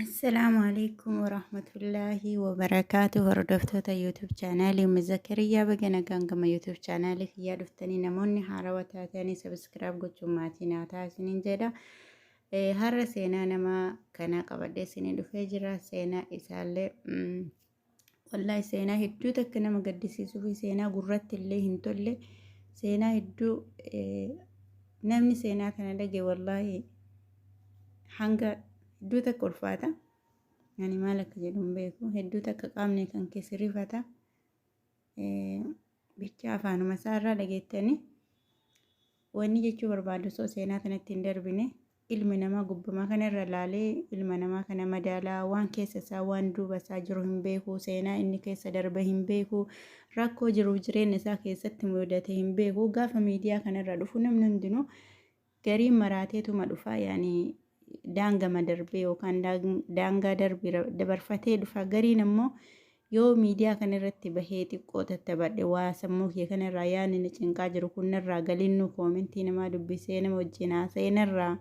Assalaamu alaikum warahmatullaahi wabarakaatu. Hordoftoota YouTube chaanaalii Ummi Zakariyaa, baga nagaan gama YouTube chaanaalii kiyyaa dhuftanii, namoonni haarawaa taatanii subscribe gochuun maatii naa ta'a isiniin jedha. Har'a seenaa nama kanaa qabadhee isinii dhufee jira. Seenaa isaallee wallaahi seenaa hedduu takka nama gaddisiisuu fi seenaa gurratti illee hin tolle, seenaa hedduu namni seenaa kana dhage wallaahi hanga hedduu takka ulfaata. Ani maal akka jedhu hin beeku. Hedduu takka qaamni kan keessa rifata. Bicha afaanuma isaa irraa dhageettanii wanni jechuu barbaadu osoo seenaa kanatti hin darbine, ilmi namaa gubbamaa kana irra laalee ilma namaa kana madaalaa, waan keessa isaa, waan duuba isaa jiru hin beeku, seenaa inni keessa darbe hin beeku, rakkoo jiruuf jireenya isaa keessatti mudate hin beeku. Gaafa miidiyaa kanarra dhufu namni hundinuu gariin maraateetuma dhufa, yaani daangama darbee yookaan daangaa darbii dabarfatee dhufa. Gariin ammoo yoo miidiyaa kana irratti bahee xiqqoo tattabadhe, waa sammuu kiyya kana irraa yaadni na cinqaa jiru kun narraa galinnuu, koomentii namaa dubbisee, nama wajjin haasa'ee narraa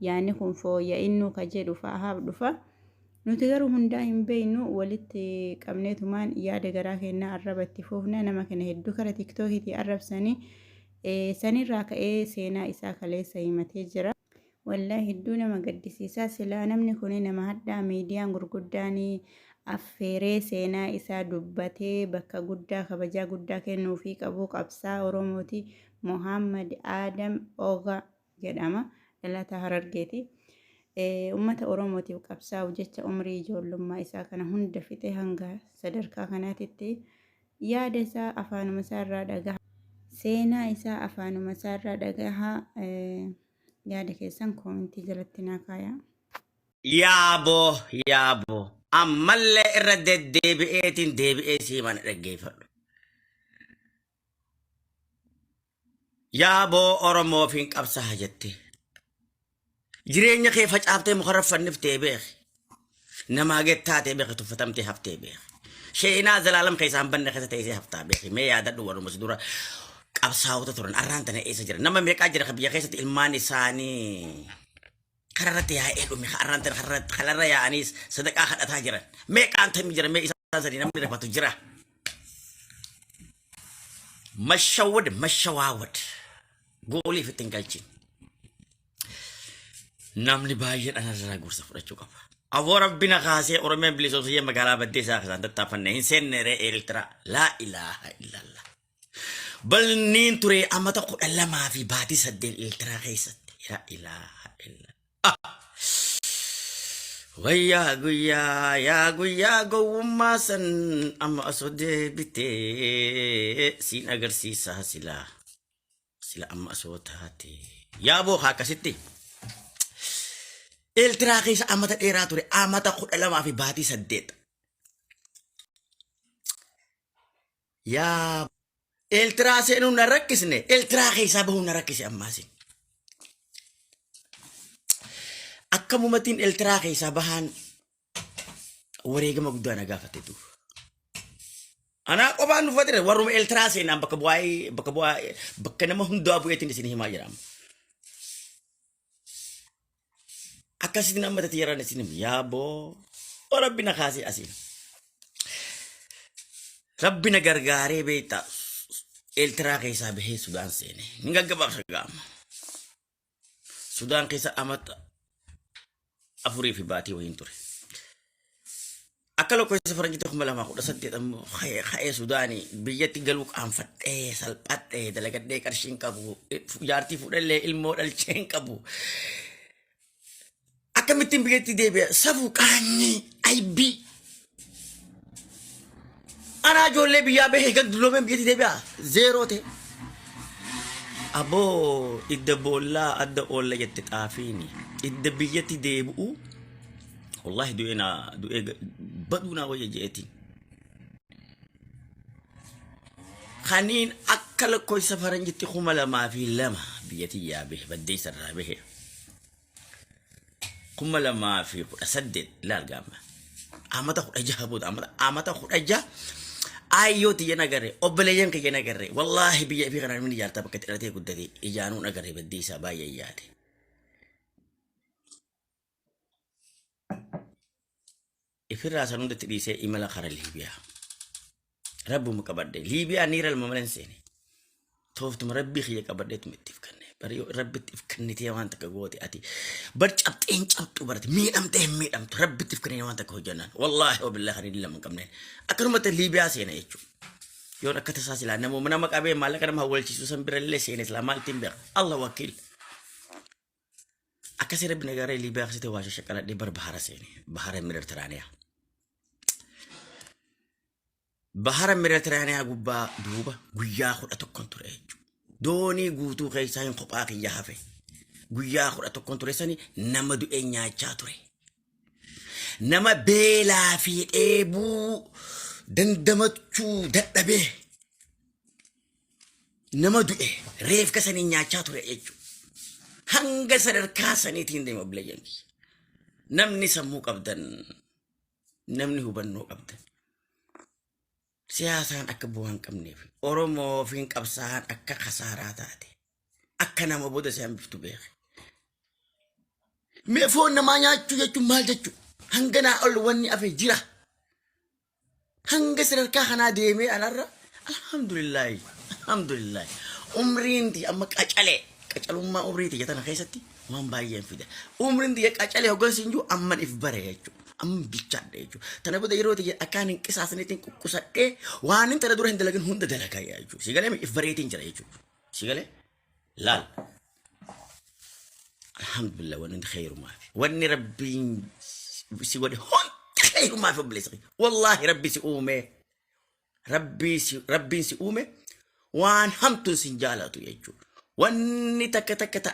yaadni kun fooyya'innu ka jedhu fa'aaf dhufa. Nuti garuu hundaa hin beeknu, walitti qabneetumaan yaada garaa kennaa arraba itti fuufna. Nama kana hedduu kara tiktookiitii arrabsanii sanirraa ka'ee seenaa isaa kaleessa himatee jira. Wallaahi hedduu nama gaddisiisaa. Silaa namni kun nama hadhaa miidiyaan gurguddaan affeeree seenaa isaa dubbatee bakka guddaa kabajaa guddaa kennuufii qabu, qabsaa Oromooti. Mohammad Adam Oga jedhama. Dhalataa Harargeeti. Uummata Oromootiif qabsaa'uuf jecha umrii ijoollummaa isaa kana hunda fixe hanga sadarkaa kanaatitti. Yaada isaa afaanuma isaa irraa dhagaha. Seenaa isaa afaanuma isaa irraa dhagaha. Yaada keessan koomentii jalatti naa kaayaa. Yaaboo, yaaboo, ammallee irra deddeebi'eetiin deebi'ee sii mana dhaggeeffadhu. Yaaboo, Oromoof hin qabsaha jettee. Jireenya kee facaaftee mukarra fanniftee beeki. Namaa gad taatee beeki, tuffatamtee haftee beeki. Sheenaa zalaalam keessaa hin banne keessa teessee haftaa beeki. Mee yaadadhu, warruma si dura qabsaa'ota turan arraan tana eessa jira? Nama meeqaa jira ka biyya keessatti ilmaan isaanii kararratti yaa'ee dhume, ka arraan tana kararra yaa'anii sadaqaa kadhataa jiran. Meeqaan tamii jira? Mee isaan sanii namni rifatu jira? Mashawwad mashawaawad goolii ofitti hin galchin. Namni baay'een anarraa gorsa fudhachuu qaba. Aboo, rabbi na kaasee Oromiyaan bilisoomsiyee magaalaa Baddeessaa keessaan tattaaffanne hin seenne ree Eertiraa. Laa ilaaha illallah. Balniin ture amata 12 fi baatii 8 Eertiraa keessatti. Laa ilaaha illallah. Wayyaa guyyaa, yaa guyyaa gowwummaa san amma osoo deebitee siin agarsiisaa silaa. Sila amma osoo taate. Yaaboo, haa akkasitti. Eeltiraa keessa amata dheeraa ture, amata 12 fi baatii 8. Yaa Eeltiraa seenuun na rakkisne, Eeltiraa keessaa bahuun na rakkise ammaasin. Akkamumatiin Eeltiraa keessaa bahaan wareegama guddaa na gaafate duuba. Anaa qofaan nu fatire, warruma Eeltiraa seenaan bakka bu'aa, bakka bu'aa, bakka nama hundaa bu'eetiin isin himaa jira amma. Akkasitti nama tati yeraan isin himu, yaa boo, rabbi na kaasee asiin. Rabbi na gargaaree beektaa Eeltiraa keessaa bahee Sudaan seene. Ni gaggabaabsa gaama. Sudaan keessa amata 4 fi baatii wayiin ture. Akka lakkoofsa faranjiitti 2018 ammoo ka'ee Sudaanii biyyatti galuu qaanfadhee, salphadhee, dalagadhee qarshii hin qabu, jaartii fuudhallee ilmoo dhalchee hin qabu. Akkamittiin biyyatti deebi'a? Safuu, qaanyii, aybii. Anaa ijoollee biyyaa bahee gad dulloomeen biyyatti deebi'a. Zeeroo ta'e. Aboo, idda boollaa adda oolla jette xaafiini. Idda biyyatti deebi'u wallahi du'ee naa du'ee baduu naa wayya je'eetiin. Kaniin akka lakkoofsa faranjitti 2002 biyya tiyyaa bahe, baddeessa irraa bahe. 2018 ilaal gaama. Amata 16 booda, amata 16 aayyoo tiyya nagarre, obboleeyyan kiyya nagarre, wallaahi biyya ifii kanaan namni ijaartaa bakka itti dhalatee guddate ijaanuu nagarre, baddeessaa baay'ee yaade. Ifirraa san hundatti dhiisee imala kara Liibiyaa. Rabbuma qabadhe. Liibiyaa niira ilma malee hin seene. Tooftuma rabbii kiyya qabadheetuma itti if kanne. Bari yoo rabbitti if kannitee waan takka goote ati bar cabxee hin cabxu barate miidhamtee hin miidhamtu rabbitti if kannitee waan takka hojjannaan. Wallaahi wabillahi kan hin lama hin qabneen. Akkanumatti Liibiyaa seena jechuudha. Yoon akka tasaa silaa namuma nama qabee maallaqa nama hawwalchiisu san bira illee seene silaa maal ittiin beeka. Allah wakiil. Akkasii rabbi nagaaree Liibiyaa keessatti waa shashaqaladhee bar bahara seene. Bahara Meditiraaniyaa. Bahara Meditiraaniyaa gubbaa duuba guyyaa 11n ture jechuudha. Doonii guutuu keessaa hin kophaa kiyya hafe. Guyyaa 11n ture sani nama du'e nyaachaa ture. Nama beelaa fi dheebuu dandamachuu dadhabee nama du'e reefka sanii nyaachaa ture jechuudha. Hanga sadarkaa saniitiin deema obboleeyyan kiyya. Namni sammuu qabdan, namni hubannoo qabdan, siyaasaan akka bu'aa hin qabneef, Oromoof hin qabsaa'an akka kasaaraa taate, akka nama booda si hambiftu beeki. Mee foon namaa nyaachuu jechuun maal jechuu? Hanganaa ol wanni hafe jira. Hanga sadarkaa kanaa deemee anarra alhamdulillahi alhamdulillahi umriin tiyya amma qacalee qacalummaa umrii tiyya tana keessatti waan baay'een fida. Umriin tiyya qacalee hoggansi hin jiru amman if bare jechuudha. Amman bilchaadha jechuudha. Tana booda yeroo tiyya akkaan hin qisaasneetiin quqqusadhee waan hin tana dura hin dalagin hunda dalagaa jechuudha. Si galee if bareetiin jira jechuudha. Si galee laal. Alhamdulillah wanni hundi kheyrumaa fi wanni rabbiin si godhe hundi kheyrumaa fi obboleessa kiyya. Wallaahi rabbi si uume rabbii si rabbiin si uume waan hamtuun sin jaalatu jechuudha. Wanni takka takka ta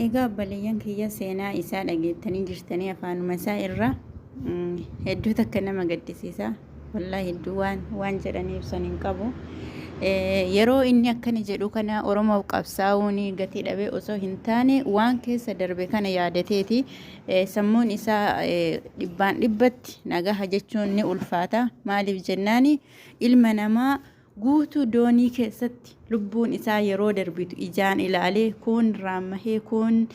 Egaa obboleeyyan kiyya, seenaa isaa dhageettanii jirtanii afaanuma isaa irraa. Hedduu takka nama gaddisiisa. Wallaahi, hedduu waan jedhanii ibsan hin qabu. Yeroo inni akkana jedhu kana Oromoof qabsaa'uun gatii dhabee osoo hin taane, waan keessa darbe kana yaadateeti. Sammuun isaa dhibbaan dhibbatti nagaha jechuun ni ulfaata. Maaliif jennaani, ilma namaa guutuu doonii keessatti lubbuun isaa yeroo darbitu ijaan ilaalee, kuun raammahee kuun.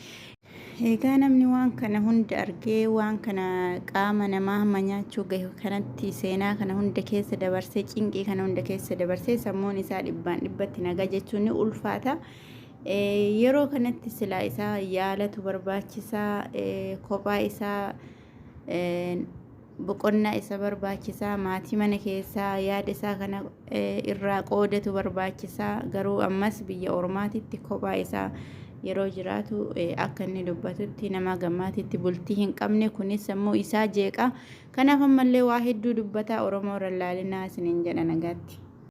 Egaa namni waan kana hunda argee, waan kana qaama namaa hamma nyaachuu gahe kanatti seenaa kana hunda keessa dabarsee, cinqii kana hunda keessa dabarsee, sammuun isaa dhibbaan dhibbatti nagaa jechuun ni ulfaata. Yeroo kanatti silaa isaa yaalatu barbaachisaa, kophaa isaa boqonnaa isa barbaachisaa, maatii mana keessaa yaada isaa kana irraa qoodatu barbaachisaa. Garuu ammas biyya ormaatitti kophaa isaa yeroo jiraatu, akka inni dubbatutti nama gammaatitti bultii hin qabne, kunis sammuu isaa jeeqa. Kanaaf ammallee waa hedduu dubbataa. Oromoo irra laalinaa isiniin jedha. Nagaatti.